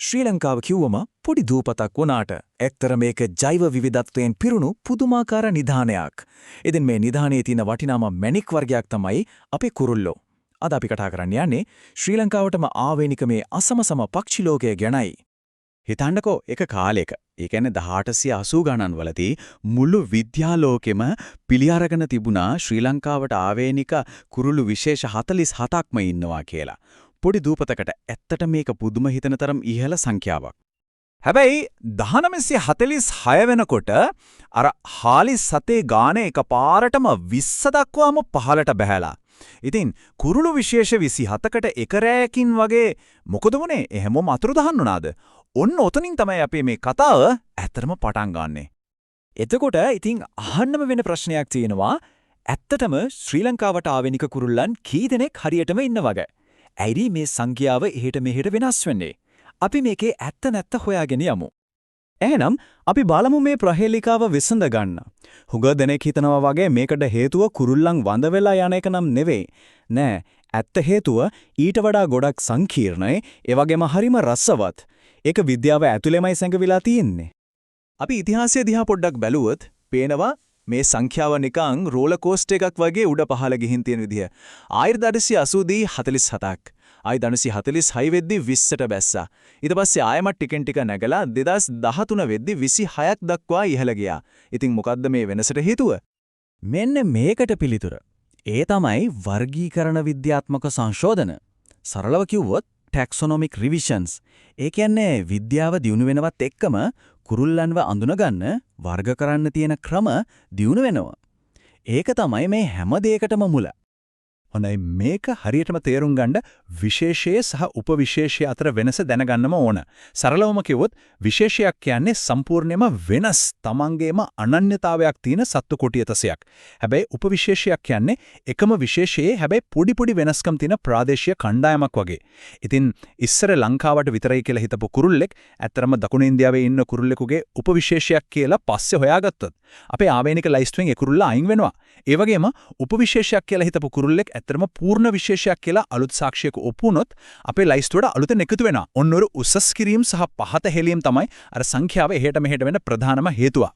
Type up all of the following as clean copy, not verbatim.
ශ්‍රී ලංකාව කිව්වම පොඩි දූපතක් වුණාට ඇත්තට මේක ජෛව විවිධත්වයෙන් පිරුණු පුදුමාකාර නිධානයක්. ඉතින් මේ නිධානයේ තියෙන වටිනාම මැණික් වර්ගයක් තමයි අපේ කුරුල්ලෝ. අද අපි කතා කරන්න යන්නේ ශ්‍රී ලංකාවටම ආවේනික මේ අසමසම පක්ෂි ලෝකය ගැනයි. හිතන්නකෝ, එක කාලෙක, ඒ කියන්නේ 1880 ගණන් වලදී මුළු විද්‍යා ලෝකෙම පිළි අරගෙන තිබුණා ශ්‍රී ලංකාවට ආවේනික කුරුළු විශේෂ 47ක්ම ඉන්නවා කියලා. පොඩි දූපතකට ඇත්තට මේක පුදුම හිතන තරම් ඉහළ සංඛ්‍යාවක්. හැබැයි 1946 වෙනකොට අර 47 ගානේ එකපාරටම 20 දක්වාම පහළට බැහැලා. ඉතින් කුරුළු විශේෂ 27කට එක රැයකින් වගේ මොකද වුනේ? එහෙමම අතුරුදහන් වුණාද? ඔන්න ඔතනින් තමයි අපි මේ කතාව ඇත්තටම පටන් ගන්නෙ. එතකොට ඉතින් අහන්නම වෙන ප්‍රශ්නයක් තියෙනවා. ඇත්තටම ශ්‍රී ලංකාවට ආවේනික කුරුල්ලන් කී දෙනෙක් හරියටම ඉන්නවද? ඇයි මේ සංඛ්‍යාව එහෙට මෙහෙට වෙනස් වෙන්නේ? අපි මේකේ ඇත්ත නැත්ත හොයාගෙන යමු. එහෙනම් අපි බලමු මේ ප්‍රහේලිකාව විසඳ ගන්න. හුඟ දෙනෙක් හිතනවා වගේ මේකට හේතුව කුරුල්ලන් වඳ වෙලා යන එක නම් නෙවෙයි. නෑ, ඇත්ත හේතුව ඊට වඩා ගොඩක් සංකීර්ණයි, ඒ වගේම හරිම රසවත්. ඒක විද්‍යාව ඇතුළෙමයි සැඟවිලා තියෙන්නේ. අපි ඉතිහාසය දිහා පොඩ්ඩක් බැලුවොත් පේනවා මේ සංඛ්‍යාව නිකන් රෝලර් කෝස්ටර් එකක් වගේ උඩ පහළ ගිහින් තියෙන විදිහ. 1880 දී 47ක්. ආයි 1946 වෙද්දි 20ට බැස්සා. ඊට පස්සේ ආයෙමත් ටිකෙන් ටික නැගලා 2013 වෙද්දි 26ක් දක්වා ඉහළ ගියා. ඉතින් මොකද්ද මේ වෙනසට හේතුව? මෙන්න මේකට පිළිතුර. ඒ තමයි වර්ගීකරණ විද්‍යාත්මක සංශෝධන. සරලව කිව්වොත් ටැක්සොනොමික් රිවිෂන්ස්. ඒ කියන්නේ විද්‍යාව දියුණු වෙනවත් එක්කම කුරුල්ලන්ව අඳුනගන්න, වර්ග කරන්න තියෙන ක්‍රම දියුණු වෙනවා. ඒක තමයි මේ හැම දෙයකටම මුල. හොඳයි, මේක හරියටම තේරුම් ගන්න විශේෂය සහ උපවිශේෂය අතර වෙනස දැනගන්නම ඕන. සරලවම කිව්වොත් විශේෂයක් කියන්නේ සම්පූර්ණයෙන්ම වෙනස්, තමන්ගේම අනන්‍යතාවයක් තියෙන සත්තු කොටියතසයක්. හැබැයි උපවිශේෂයක් කියන්නේ එකම විශේෂයේ හැබැයි පොඩි පොඩි වෙනස්කම් තියෙන ප්‍රාදේශීය කණ්ඩායමක් වගේ. ඉතින් ඉස්සර ලංකාවට විතරයි කියලා හිතපු කුරුල්ලෙක් ඇත්තටම දකුණු ඉන්දියාවේ ඉන්න කුරුල්ලෙකුගේ උපවිශේෂයක් කියලා පස්සේ හොයාගත්තොත් අපේ ආවේනික ලයිස්තුවෙන් ඒ කුරුල්ලා අයින් වෙනවා. ඒ වගේම උපවිශේෂයක් කියලා හිතපු කුරුල්ලෙක් ඇත්තටම පූර්ණ විශේෂයක් කියලා අලුත් සාක්ෂියක ඔප්පු වුණොත් අපේ ලයිස්තුවට අලුතෙන් එකතු වෙනවා. ඔන්න ඔර උසස් කිරීම සහ පහත හෙලීම් තමයි අර සංඛ්‍යාව එහෙට මෙහෙට වෙන ප්‍රධානම හේතුව.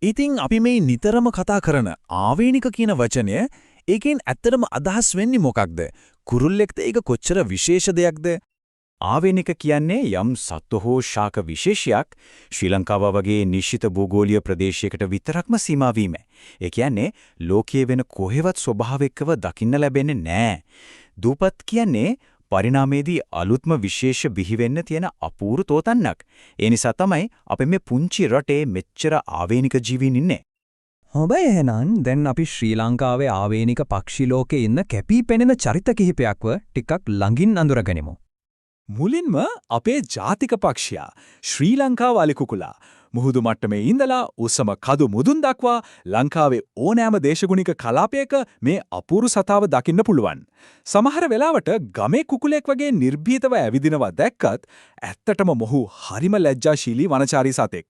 ඉතින් අපි මේ නිතරම කතා කරන ආවේනික කියන වචනය, ඒකෙන් ඇත්තටම අදහස් වෙන්නේ මොකක්ද? කුරුල්ලෙක්ද ඒක කොච්චර විශේෂ දෙයක්ද? ආවේනික කියන්නේ යම් සත්ව හෝ ශාක විශේෂයක් ශ්‍රී ලංකාව වගේ නිශ්චිත භූගෝලීය ප්‍රදේශයකට විතරක්ම සීමා වීම. ඒ කියන්නේ ලෝකයේ වෙන කොහෙවත් ස්වභාවිකව දකින්න ලැබෙන්නේ නෑ. දූපත් කියන්නේ පරිණාමයේදී අලුත්ම විශේෂ බිහි වෙන්න තියෙන අපූර්ව තෝතන්නක්. ඒ නිසා තමයි අපේ මේ පුංචි රටේ මෙච්චර ආවේනික ජීවීන් ඉන්නේ. හොඳයි, එහෙනම් දැන් අපි ශ්‍රී ලංකාවේ ආවේනික පක්ෂි ලෝකේ ඉන්න කැපී පෙනෙන චරිත කිහිපයක්ව ටිකක් ළඟින් අඳුරගනිමු. මුලින්ම අපේ ජාතික පක්ෂියා, ශ්‍රී ලංකා අලි කුකුලා. මුහුදු මට්ටමේ ඉඳලා උසම කඳු මුදුන් දක්වා ලංකාවේ ඕනෑම දේශගුණික කලාපයක මේ අපූර්ව සතාව දකින්න පුළුවන්. සමහර වෙලාවට ගමේ කුකුලෙක් වගේ නිර්භීතව ඇවිදිනවා දැක්කත් ඇත්තටම මොහු හරිම ලැජ්ජාශීලී වනචාරී සතෙක්.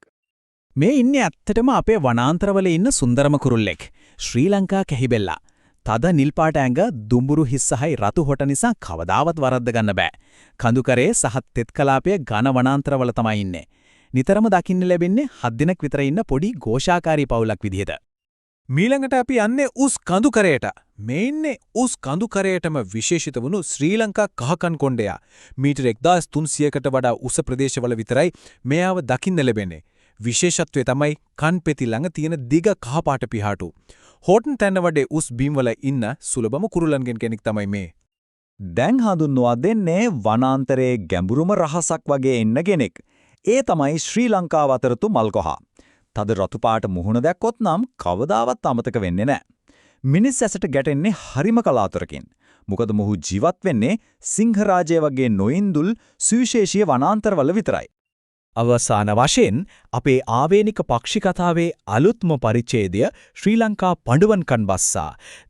මේ ඉන්නේ ඇත්තටම අපේ වනාන්තරවල ඉන්න සුන්දරම කුරුල්ලෙක්. ශ්‍රී ලංකා කැහිබෙල්ලා. තද නිල් පාට ඇඟ, දුඹුරු හිස් සහයි රතු හොට නිසා කවදාවත් වරද්ද ගන්න බෑ. කඳුකරේ සහ තෙත් කලාපයේ ඝන වනාන්තරවල තමයි ඉන්නේ. නිතරම දකින්න ලැබෙන්නේ හත් දිනක් විතර ඉන්න පොඩි ඝෝෂාකාරී පවුලක් විදිහට. මීළඟට අපි යන්නේ උස් කඳුකරයට. මේ ඉන්නේ උස් කඳුකරයටම විශේෂිත වුණු ශ්‍රී ලංකා කහකන් කොණ්ඩයා. මීටර් 1300කට වඩා උස ප්‍රදේශවල විතරයි මෙයාව දකින්න ලැබෙන්නේ. විශේෂත්වය තමයි කන් පෙති ළඟ තියෙන දිග කහ පාට පිහාටු. හෝටන් තැන්නවඩේ උස් බිම්වල ඉන්න සුලභම කුරුල්ලන්ගෙන් කෙනෙක් තමයි මේ. දැන් හඳුන්වා දෙන්නේ වනාන්තරයේ ගැඹුරුම රහසක් වගේ ඉන්න කෙනෙක්. ඒ තමයි ශ්‍රී ලංකාව අතරතු මල්කොහා. තද රතු පාට මුහුණ දැක්කොත් නම් කවදාවත් අමතක වෙන්නේ නැහැ. මිනිස් ඇසට ගැටෙන්නේ හරිම කලාතුරකින්. මොකද මොහු ජීවත් වෙන්නේ සිංහරාජය වගේ නොඉඳුල් සුවිශේෂී වනාන්තරවල විතරයි. අවසාන වශයෙන් අපේ ආවේනික පක්ෂි කතාවේ අලුත්ම පරිච්ඡේදය ශ්‍රී ලංකා පඬුවන් කන් බස්සා.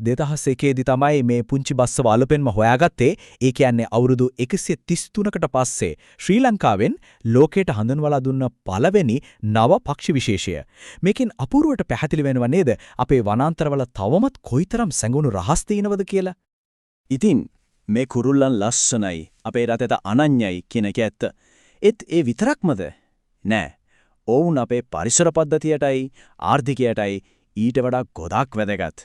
2001 දී තමයි මේ පුංචි බස්සව අලුතෙන්ම හොයාගත්තේ. ඒ කියන්නේ අවුරුදු 133කට පස්සේ ශ්‍රී ලංකාවෙන් ලෝකයට හඳුන්වලා දුන්න පළවෙනි නව පක්ෂි විශේෂය. මේකෙන් අපූර්වට පැහැදිලි වෙනව නේද අපේ වනාන්තරවල තවමත් කොයිතරම් සැඟවුණු රහස් තියෙනවද කියලා? ඉතින් මේ කුරුල්ලන් ලස්සනයි, අපේ රටට අනන්‍යයි කියන එක ඇත්ත. ඒත් ඒ විතරක්මද? නෑ. ඔවුන් අපේ පරිසර පද්ධතියටයි ආර්ථිකයටයි ඊට වඩා ගොඩක් වැදගත්.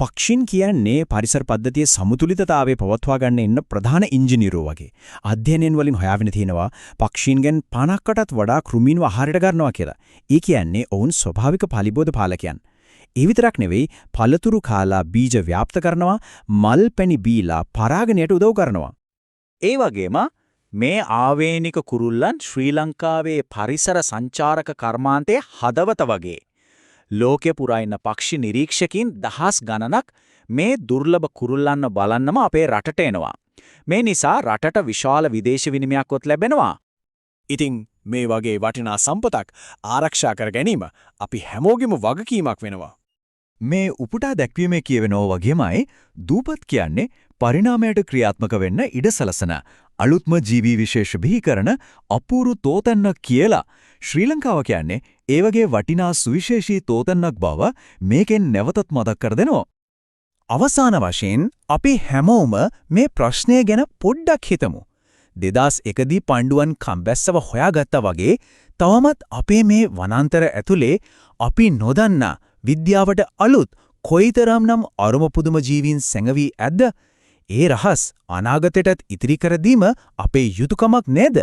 පක්ෂීන් කියන්නේ පරිසර පද්ධතියේ සමතුලිතතාවය පවත්වා ගන්න ඉන්න ප්‍රධාන ඉංජිනේරුවෝ වගේ. අධ්‍යයනයන් වලින් හොයාගෙන තියෙනවා පක්ෂීන්ගෙන් 50කටත් වඩා කෘමීන්ව ආහාරයට ගන්නවා කියලා. ඒ කියන්නේ ඔවුන් ස්වභාවික පලිබෝධ පාලකයන්. ඒ විතරක් නෙවෙයි, පළතුරු කාලා බීජ ව්‍යාප්ත කරනවා, මල් පැණි බීලා පරාගණයට උදව් කරනවා. ඒ වගේම මේ ආවේනික කුරුල්ලන් ශ්‍රී ලංකාවේ පරිසර සංචාරක කර්මාන්තයේ හදවත වගේ. ලෝකෙ පුරා ඉන්න පක්ෂි නිරීක්ෂකින් දහස් ගණනක් මේ දුර්ලභ කුරුල්ලන්ව බලන්නම අපේ රටට එනවා. මේ නිසා රටට විශාල විදේශ විනිමයක්වත් ලැබෙනවා. ඉතින් මේ වගේ වටිනා සම්පතක් ආරක්ෂා කර ගැනීම අපි හැමෝගෙම වගකීමක් වෙනවා. මේ උපුටා දැක්වීමේ කියවෙනවා වගේමයි, දූපත් කියන්නේ පරිණාමයට ක්‍රියාත්මක වෙන්න ඉඩ සලසන, අලුත්ම ජීවී විශේෂ බිහි කරන අපූරු තෝතැන්නක් කියලා. ශ්‍රී ලංකාව කියන්නේ ඒ වගේ වටිනා සුවිශේෂී තෝතැන්නක් බව මේකෙන් නැවතත් මතක් කර දෙනවා. අවසාන වශයෙන් අපි හැමෝම මේ ප්‍රශ්නය ගැන පොඩ්ඩක් හිතමු. 2001 දී පණ්ඩුවන් කම්බැස්සව හොයාගත්තා වගේ, තවමත් අපේ මේ වනාන්තර ඇතුලේ අපි නොදන්නා, විද්‍යාවට අලුත් කොයිතරම්නම් අරුම පුදුම ජීවීන් සැඟවී ඇද්ද? ඒ රහස් අනාගතයටත් ඉතිරි කර දීම අපේ යුතුයකමක් නේද?